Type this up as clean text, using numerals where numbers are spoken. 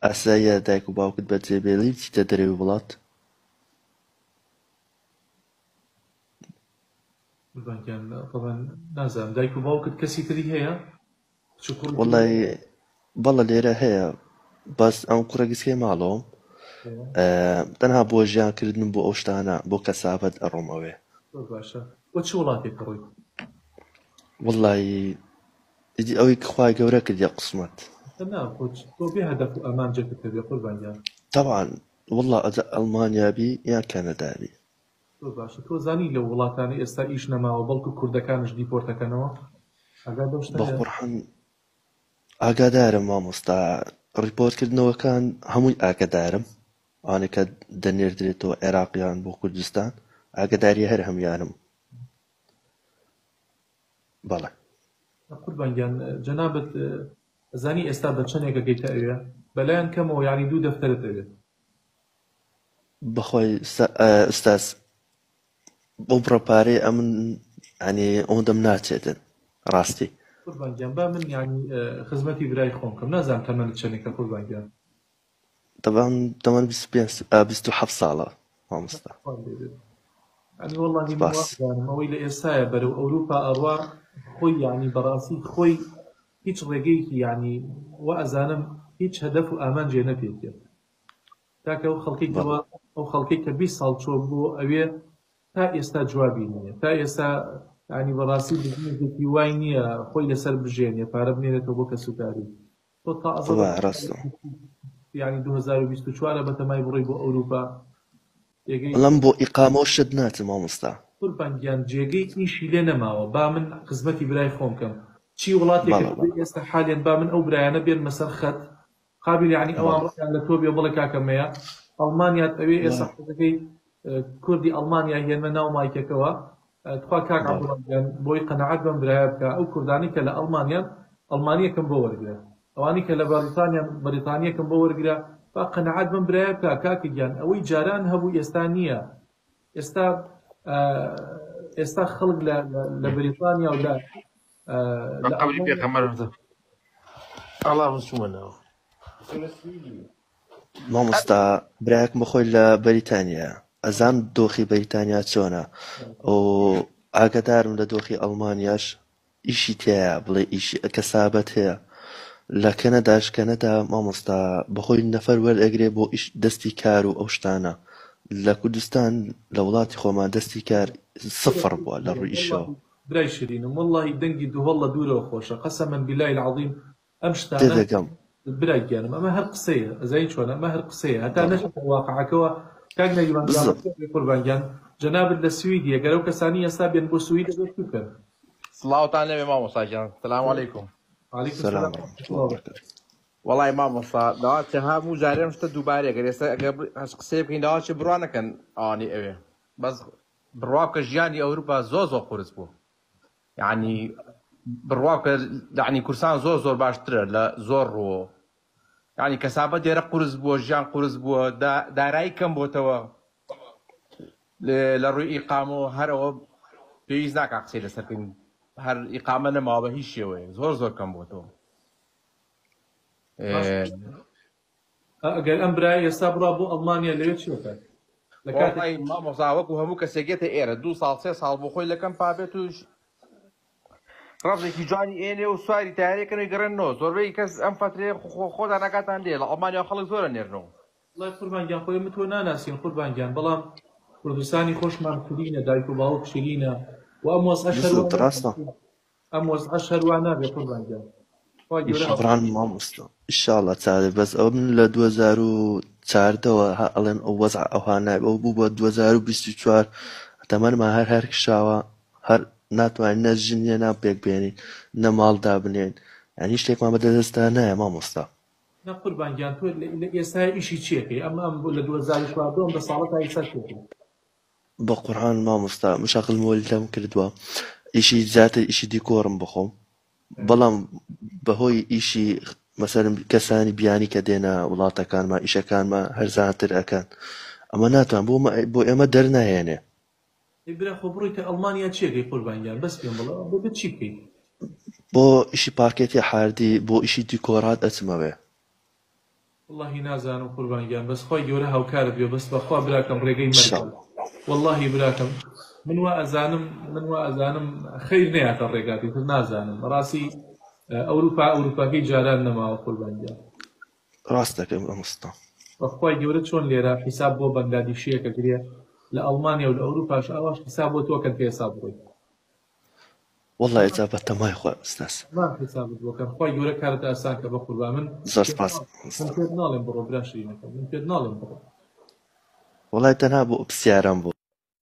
ئاساییە دایک و باوکت بەجێ بێڵی بچیتە دەرەوەی وڵات؟ قوربان گیان تەبعەن نازانم دایک و باوکت کەسی تری هەیە؟ کچ و کوڕی تری وەڵای بەڵێ لێرە هەیە بەس ئەم کوڕە گسکەی ماڵەوەم هەیە؟ تەنها بۆ ژیان کردن بۆ ئەو شتانە بۆ کەسابەت ئەڕۆم ئەوێ. زۆر باشە بۆ چ وڵاتێک ئەڕۆیت؟ وەڵای ئیدی ئەوەی خوای گەورە کردیە قسمەت. نا خۆ تۆ بێ هەدەف و ئامانجێکت هەبێ قوربان گیان. تەبعەن وەڵا ئەجا ئەڵمانیا بی یان کەنەدا بی. زۆر باشە تۆ زانی لەو وڵاتانەی ئێستا ئیش نەماوە بەڵکو کوردەکانش دیپۆرتەکەنەوە ئاگات لەو شتە هەیە؟ بەقورعان ئاگادارم مامۆستا ڕیپۆرت کردنەوەکان هەمووی ئاگادارم ئەوانەی کە دەنێردرێتەوە عێراق یان بۆ کوردستان ئاگاداری هەر هەموویانم بەڵێ. قوربان گیان جەنابت ئەزانی ئێستا بە چەنێک ئەگەیتە ئەوێ؟ بەلایەن کەمەوە یانی دوو دەفتەرت ئەوێت. بەخوای ئوستاز بەو بڕە پارەی ئەمن یانی ئەوەندەم ناچێتن ڕاستی. قوربان گیان با من یانی خزمەتی برای خۆم کەم نازانم تەمەنت چەنێکە قوربان گیان. تەبعەن تەمەن 25 27 ساڵە مامۆستا. خوان لێ بێت. یعنی وەڵاهی من سپاس. وابزانم ئەوەی لە ئێستایا بەرەو ئەوروپا ئەڕوا خۆی یعنی بەڕاستی خۆی هیچ ڕێگەیەکی یعنی وا ئەزانم هیچ هەدەف و ئامانجێ نەپێکێ. کاکە ئەو خەڵکەی بەڵێ. کەوا ئەو خەڵکەی کە 20 ساڵ چووە بۆ ئەوێ تا ئێستا جوابی نییە تا ئێستا ینی بەڕاستی بزنسێکی وای نییە خۆی لەسەر بژێنێ پارە بنێرێتەوە بۆ کەسوکاری تۆ تازە وە ڕاستە. ینی 2024 بەتەمای بڕۆی بۆ ئەوروپا جێگەی بەڵام بۆ ئیقامە و شت ناچم مامۆستا. قوربان گیان جێگەی ئیشی لێ نەماوە با من خزمەتی برای خۆم کەم چی وڵاتێکت بەڵێ بەڵێ. ئێستا حالێن با من ئەو برایانە بێنمە سەر خەت قابیل یعنی ئەوان بەڵێ. ڕقیان لە تۆ بێ بڵێ کاکە مەیە ئەڵمانیات ئەوێ ئێستا بەڵێ. حەزەکەی کوردی ئەڵمانیا هێنمە ناو مایکەکەوە تخوا کاک بەڵێ. عەبدوڵا گیان بۆی قەناعەت بەم برایە بکە ئەو کوردانەی کە لە ئەڵمانیان ئەڵمانیەکم بۆ وەرگرە ئەوانەی کە لە بەریتانیان بەریتانیەکم بۆ وەرگرە با قەناعەت بەم برایە بکە کاکە گیان ئەوەی جاران هەبوو ئێستا نییە ئێستا ئێستا خەڵک لە لە بەریتانیا و لە بە لە قەبری ئەڵمانیا پێغەمبەر ئەڵا من چوومە ناوە مامۆستا برایەکم بەخۆی لە بەریتانیایە ئەزان دۆخی بەریتانیا چۆنە و ئاگادارم لە دۆخی ئەڵمانیاش ئیشی تایە بڵێ ئیشی کەسابەت هەیە لە کەنەداش کەنەدا مامۆستا بەخۆی نەفەر وەرئەگرێ بۆ ئیش دەستی کار و ئەو شتانە لە کوردستان لە وڵاتی خۆمان دەستی کار سفر بووە لە ڕووی ئیشەوە. برای شیرینم وەڵاهی دەنگی دهۆڵ لە دوورەوە خۆشە قەسەمەن بیلای العظیم ئەم شتانە تێدەگەم. برا گیانم ئەمە هەر قسەیە ئەزانی چۆنە ئەمە هەر قسەیە هەتا بەڵێ. نەچێتە واقعەکەوە کاک نەریمان بالضبط. زامەت قوربان گیان جەنابت لە سویدیە گەر ئەو کەسانی ئێستا بێن بۆ سوید دەبێت چی بکەن؟ سڵاوتان لێبێ مامۆستا گیان سلام علیکم علیکم سلام سلام ورحمة الله وبرکاته. وەڵای مامۆستا داواچێ هەموو جارێ ئەم شتە دووبارەیە گەر ئێستا ئەگەر هەش قسەیە بکەین داواچێ بڕوا نەکەن ئەوانەی ئەوێ بەس بڕوا بکە ژیانی ئەوروپا زۆر زۆر قورس بوو یعنی بڕوا بکە یعنی کورسان زۆر زۆر باشترە لە زۆر ڕووەوە یعنی کەسابەت لێرە قورس بووە ژیان قورس بووە دارایی کەم بۆتەوە لە ڕووی ئیقامەوە هەر ئەوە پێویست ناکا قسەی لەسەر بکەین هەر ئیقامە نەماوە بە هیچ شێوەیە زۆر زۆر کەم بۆتەوە. باش ئەگەر ئەم برایە ئێستا بڕا بۆ ئەڵمانیا لەوێ چی بکات؟ لە کاتێک وەڵای مامۆستا وەکو هەموو کەسێک یەتە ئێرە دوو ساڵ سێ ساڵ بۆ خۆی لە کەمپا بێت و ڕەفزێکی جوانی ئێنێ و سواری تارێکن و گەڕێنەوە زۆربەی کەس ئەم فترەیە خۆ خۆتان ئاگاتان لێ لە ئەڵمانیا خەڵک زۆرە نێرنەوە. وەڵای قوربان گیان خۆ ئێمە تۆ ناناسین قوربان گیان بەڵام کوردستانی خۆشمان شیرینە دایک و باوک شیرینە و ئەم وەزعەش هەروا بالضبط ڕاستە. ئەم وەزعەش هەروا نابێ قوربان گیان خوا گەورە قورئان مامۆستا ئیشاڵڵا چارێ بەس ئەوە من لە 2014 وە ها ئەڵێن ئەو وەزعە ئەوها نابێ ئەو بوو بە 2024 تەمەنمان هەر هەر کشاوە هەر ناتوانین نە ژن نیە نان پێک بێنین نە ماڵ دابنێین یانی هیچ شتێکمان بە دەستدا نایە مامۆستا. نا قوربان گیان تۆ لە ئێستا ئیشی چی ئەکەی ئەم ئەم لە 2014 ئەم دە ساڵە تا ئێستا چی ئەکەی؟ بەقورعان مامۆستا مشاغل مۆلیدەم کردووە ئیشی زیاتر ئیشی دیکۆرم بخۆم بەڵام بەهۆی ئیشی مەسەلەن کەسانی بیانی کە دێنە وڵاتەکانمان ئیشەکانمان هەرزانتر ئەکەن ئەمە ناتوان بۆ بۆ ئێمە دەرناهێنێ. ئەی برا خۆ بڕۆیتە ئەڵمانیا چیەکەی قوربان گیان بەس پێم بڵێ دەبێت چی بکەیت؟ بۆ ئیشی پارکێتی حاردی بۆ ئیشی دیکۆرات ئەچمەوێ. وەڵاهی نازانم قوربان گیان بەس خوای گەورە هاوکارت بێ بەس بەخوا براکەم ڕێگەی مەرگە انشاللە. وەڵاهی براکەم من وا ئەزانم من وا ئەزانم خەیر نەیاتە ڕێگات ئیتر نازانم بەڕاستی ئەوروپا ئەوروپاکەی جاران نەماوە قوربان گیان. ڕاست دەکەی مامۆستا. بەخوای گەورە چۆن لێرە حیساب بۆ بەنگلادیشیەک ئەکرێ لە ئەڵمانیا و لە ئەوروپاش ئاواش حیساب بۆ تۆ ئەکەن کە ئێستا بڕۆی. وەڵا ئێجا بەتەمای خۆی ئوستاز. تەمام حیسابت بۆ کەم خوای گەورە کارت ئاسان کە بەقوربان من زۆر پێت سپاس ناڵێم من مامۆستا. پێت ناڵێم بڕۆ برا شیرینەکەم من پێت ناڵێم بڕۆ. وەڵای تەنها بۆ پرسیارم بوو.